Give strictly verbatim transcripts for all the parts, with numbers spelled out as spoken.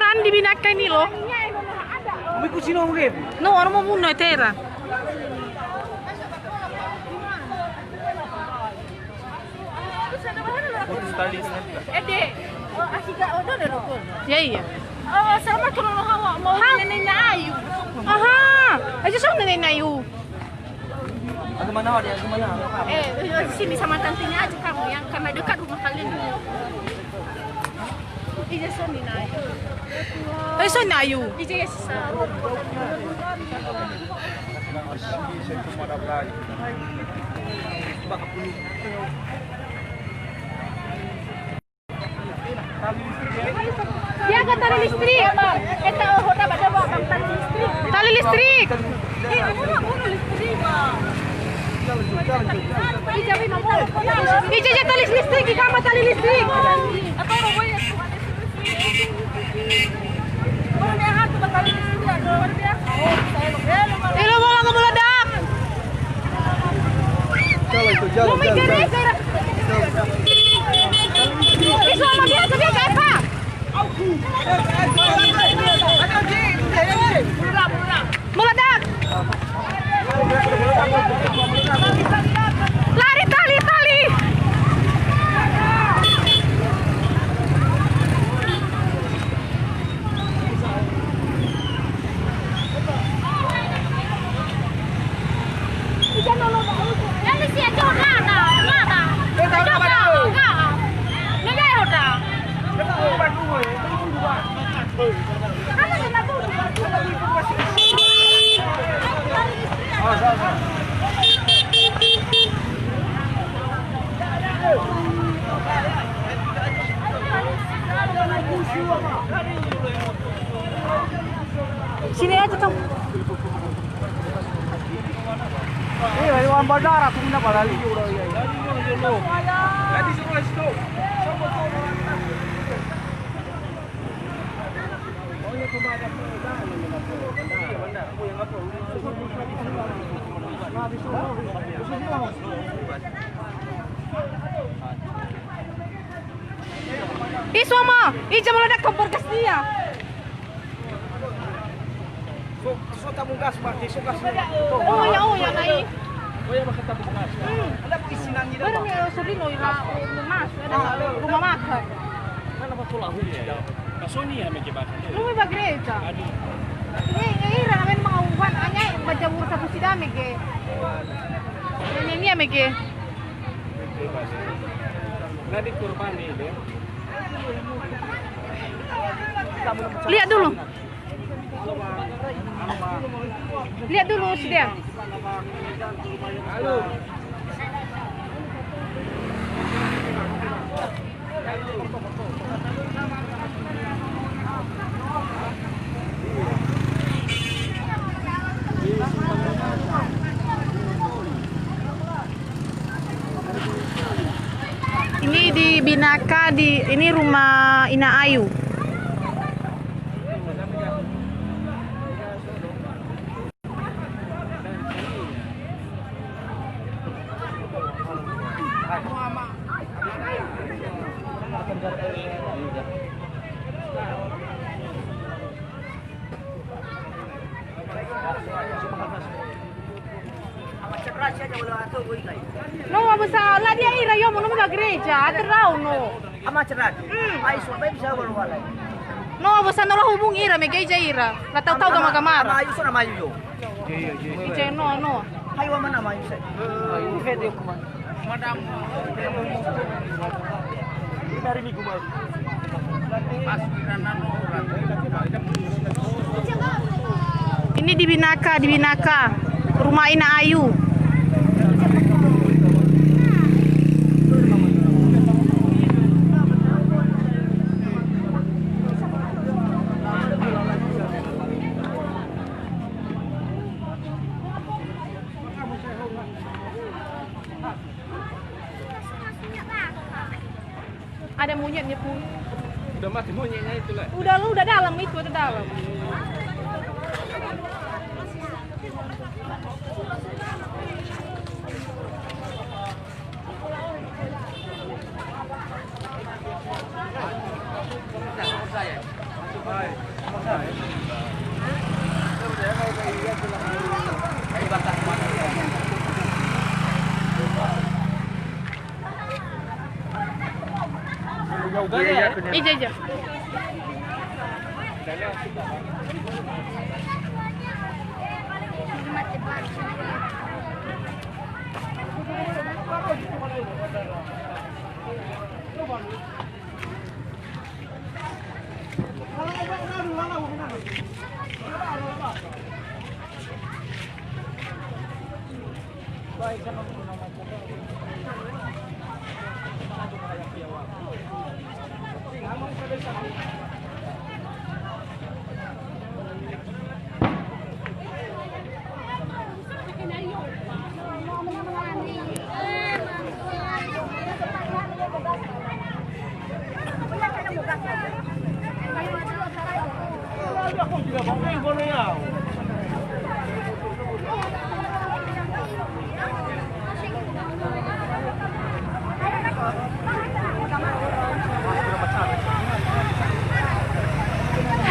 Kan di binakha ini loh. Mikucino mungkin. No, orang mau bunuh tera. Ede, oh, asika odo de rokon. Ya, iya. Oh, sama kalau lo hawa mau neneknya Ayu. Aha, aja sama neneknya Ayu. Aku mana dia, aku mana? Eh, di sini sama tantenya aja kamu yang karena dekat rumah kalian. Ija so nina Ayu. Eh, so nina Ayu. Ija ya sisa. Dia ke tali listrik. Kita hoda pada bawa tali listrik. Tali listrik. Ija, ija tali listrik, ija tali listrik. Elo bola ke meledak. Jalan tuh, jalan, jalan, jalan. Ih, sama dia, sama dia, Eva. Meledak. Lari tali, tali. Sini aja, Kang. Eh, lewat bandara, aku minta balali juga udah, ya, ya. Ih, sama, ih, coba ada kompor gasnya. So, so tabung gas berarti, so gas. Oh, ya, oh, ya, naik. Oh, ya, bakal tabung gas. Hmm. Ada isinan gitu, Bang. Baru nih, eh, sorry, no, ira, eh, mas, ada rumah makan. Kan apa tuh lahu ya? Pas so nia mege bakal. Lu ba gereja. Aduh. Ini, ini ira, men mau uhan, hanya baca urut satu sidame ge. Ini, ini ya mege. Nah, di kurban ini. Lihat dulu. Lihat dulu, Sidang. Ini di Binaka, di, ini rumah Ina Ayu. No, apa salah dia ira, yo, mau nemu ba gereja, terau, no. Ama cerat. Hmm. Ai, suami bisa walau-walau. No, apa salah hubung ira, mege ija ira. La tahu-tahu gama-gama. Ama Ayu, so nama Ayu, yo. Ije, no, no. Hai, wa mana Ama Ayu, saya? Ayu, fede, kuman. Ini di Binaka, di Binaka, rumah Ina Ayu. Ada monyetnya pun. Udah mati monyetnya itu lah. Udah, lu udah dalam itu, udah dalam. Ija, ija.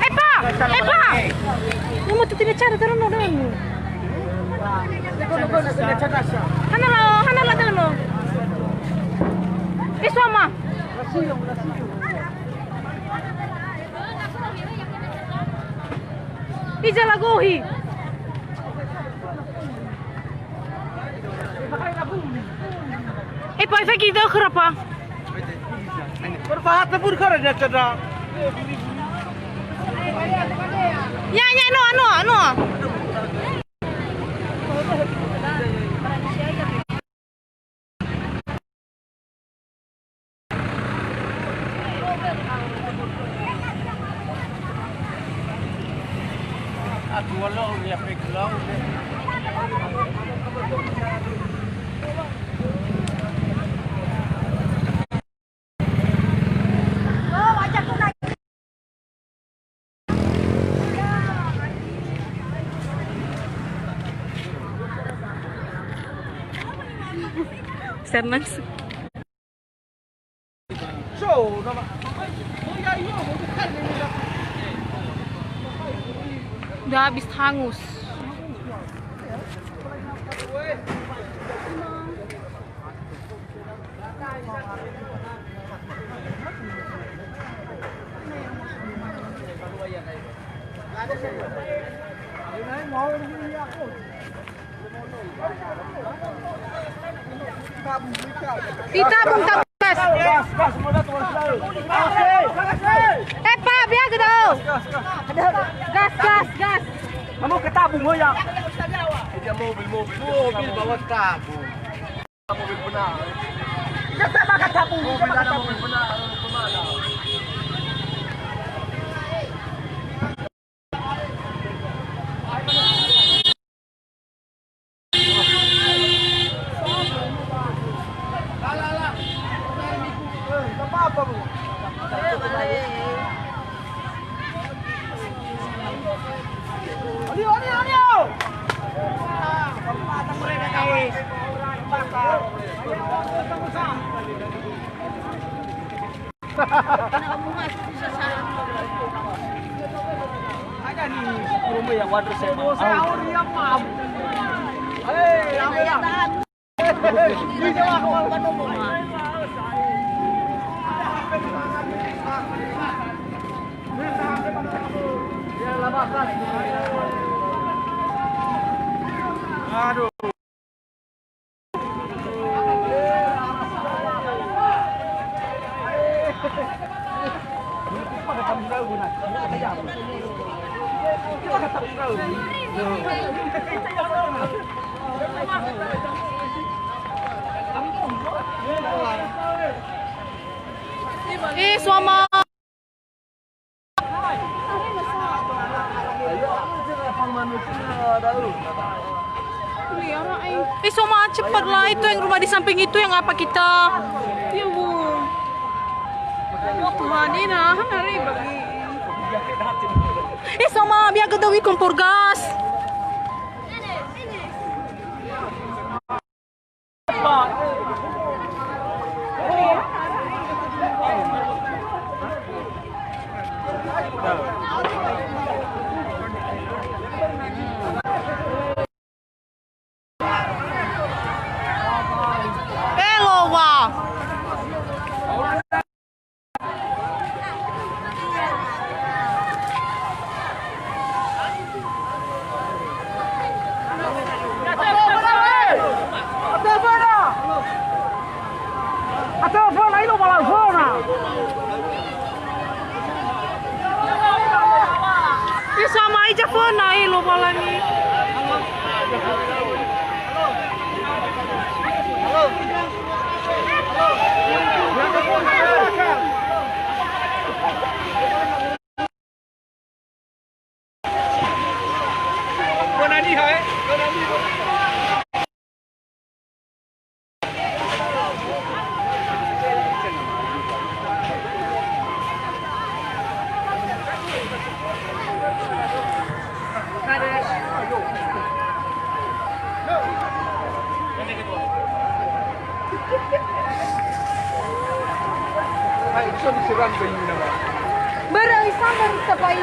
Epa! Epa! Ini mau tutup acara, taruh no, taruh no. Hana la, hana la, taruh no. Eh, suama. Ija lagohi. Epa, efeki dökhö, Epa. Berfahat lebur kara dia cedra. Ya, ya, no, no, no. Senang sih. Udah habis hangus. Titabung, tabung, gas. Gas, gas, semua dah turun. Gas, eh. Eh, Pak, biar ke dah. Gas, gas, gas. Kamu ke tabung, oh ya. Dia mobil, mobil. Mobil bawa tabung. Mobil benar. Dia tak makan tabung, dia tak makan tabung. Mobil benar, eh, kemana? Aduh. Eh, suama. Eh, Soma, cepatlah, itu yang rumah di samping itu yang apa kita? Ya Allah. Ya Tuhan, ini nah, hari bagi. Eh, Soma, biar gedong kompor gas. Eloa. Na'i Lowalangi. Bara isa baru sabai.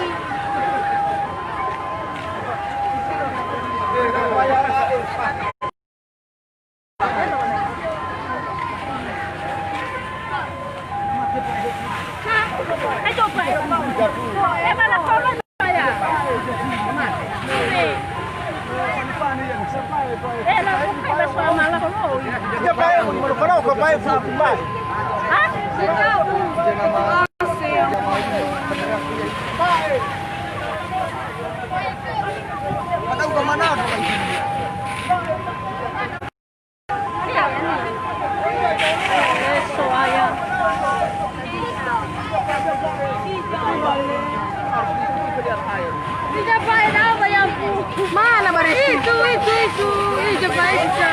Mana barisi? Itu, itu, itu, itu, itu.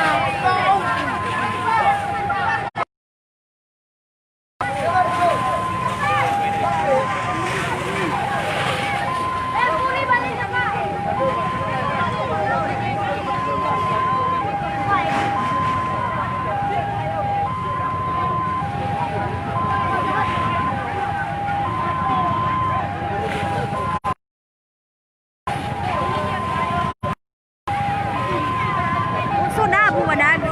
Soda bu pada aku.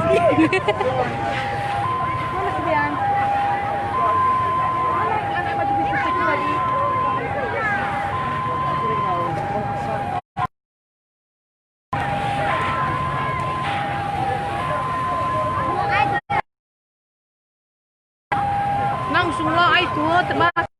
Langsung lah itu, terbahas.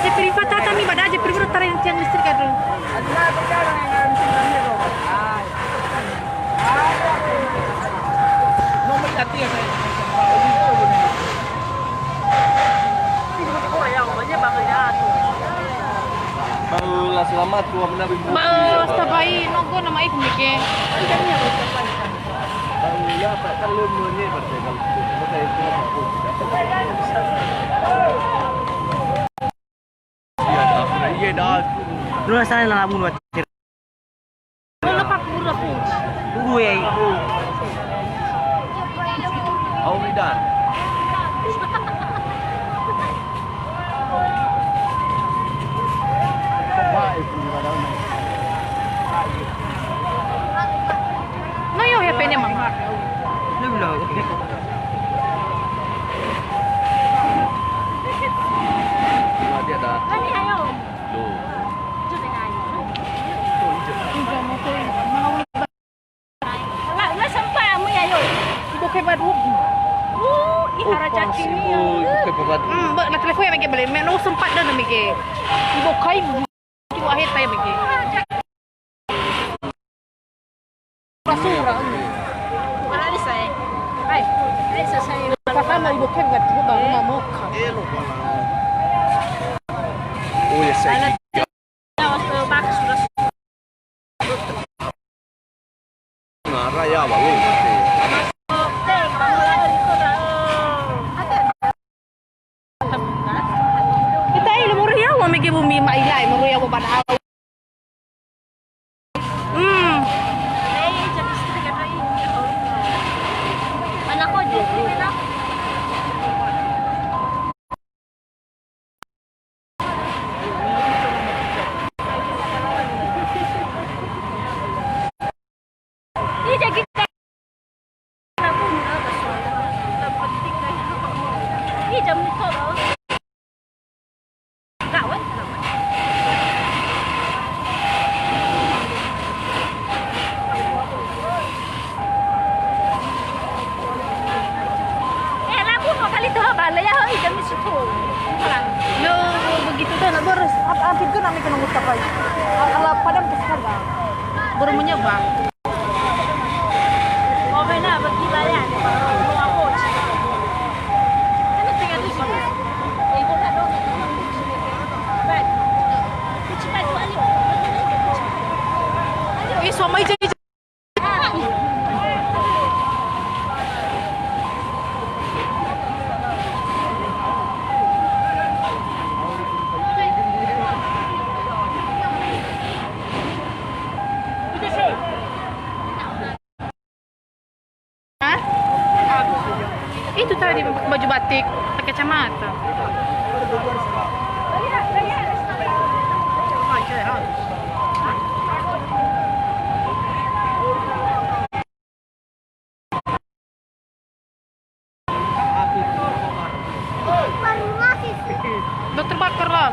Jadi privat tata mi bada aja privat tarai tiang listrik aduh. Ba, selamat, wa menawi. Ba, stabai, no go nama iku mike. Ba, ya, Pak, kan lu menye, Pak, kalau kita, kita, kita, Iya, dah. Dua sana lamun wa. Mana Pak Guru aku? Guru ya. Au midan. No yo ya pene mama. Lu lo. Dia dah. Kami ayo. Loh. La, la sempat amu ya, yo. Ibu kai baduk. Uh, ih, hara cacing ni, ya. Ibu kai baduk. Hmm, ba, na telepon ya, mege balik. Me, no sempat dah, mege. Ibu kai, ibu akhir tay, mege. Sura-sura. Hai, hai, selesai. Papa mau ibu kan nggak tahu bang, mau makan. Oh, ya, saya. Ada, ada, ada, bagus, sudah. Raya, Bang. Ita ilu muru yaŵa mege bumi mailai muru yaŵa ba da'ö. Hmm. Eh, labu no kali tuh bala ya, hoi, jam situ. Lo, begitu deh, nak boros. Apa, apa itu nak mikir nunggu tapai? Ala padam ke sana. Baru menyebab. Eh, suami jadi. Hah? Itu tadi pakai baju batik, pakai kacamata. Udah terbakar lah.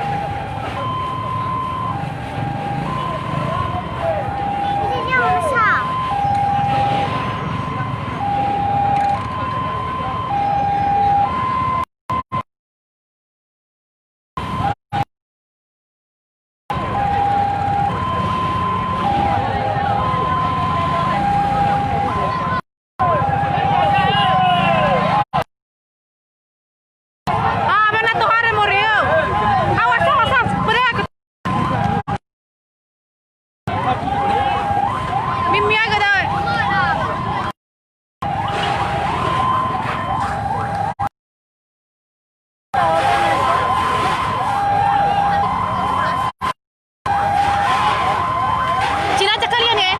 Ah, mana tuh hari mau rio? Awas, awas, awas, pada aku. Mimi aga dai. Sini aja kalian ya.